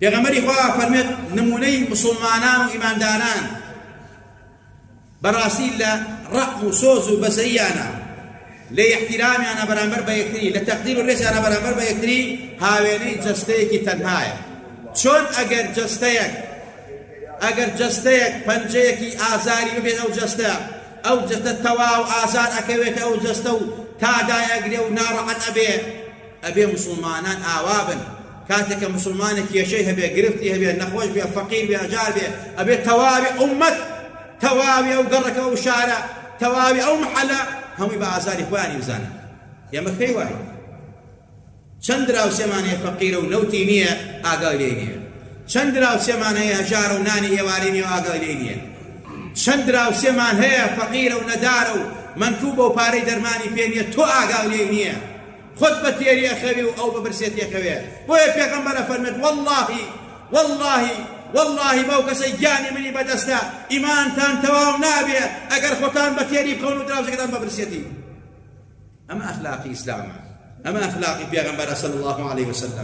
پێغەمبەری خوا فەرمێت نمونەی مسوڵمانان و ئیمانداران بەڕاستی لە ڕەحم و سۆز و بەزەییانە لە ئیحترامیانە بەرامبەر بە یەکتری لە تەقدیر و ڕێزیانە بەرامبەر بە یەکتری هاوێنەی جەستەیەکی تەنهایە چۆن ئەگەر جەستەیەک ئەگەر جەستەیەک پەنجەیەکی ئازاری ببێت ئەو جەستە ئەو جەستە تەواو ئازار ئەکەوێتە ئەو جەستە و تا دایئەگرێ و ناڕەحەت ئەبێ ئەبێ موسڵمانان ئاوا بن کاتێک کە موسڵمانێک کێشەی هەبێ گرفتی هەبێ نەخۆش بێ فەقیر بێ هەژار بێ ئەبێ تەواوی ئوممەت تەواوی ئەو گەڕەکە ئەو شارە تەواوی ئەو محەلە هەمووی بە ئازاری خۆیانی بزانن ئێمە کەی واین چەند دراوسێمان هەیە فەقیرە و نەوتی نییە ئاگای لێ نییە چەند دراوسێمان هەیە هەژارە و نانی ئێوارەی نییە و ئاگای لێ نییە چەند دراوسێمان هەیە فەقیرە و نەدارە و مەنکوبە و پارەی دەرمانی پێ نییە تۆ ئاگای لێ نییە خۆت بە تێری ئەخەوی و ئەو بە برسێتی ئەخەوێ بۆیە پێغەمبەر ئەفەرمێت وەڵڵاهی وەڵڵاهی وەڵڵاهی بەو کەسەی گیانی منی بەدەستە ئیمانتان تەواو نابێ ئەگەر خۆتان بە تێری بخەون و دراوسێکەتان بە برسێتی. ئەمە ئەخلاقی ئیسلامە، ئەمە ئەخلاقی پێغەمبەرە صلی اللە علیه وسلم.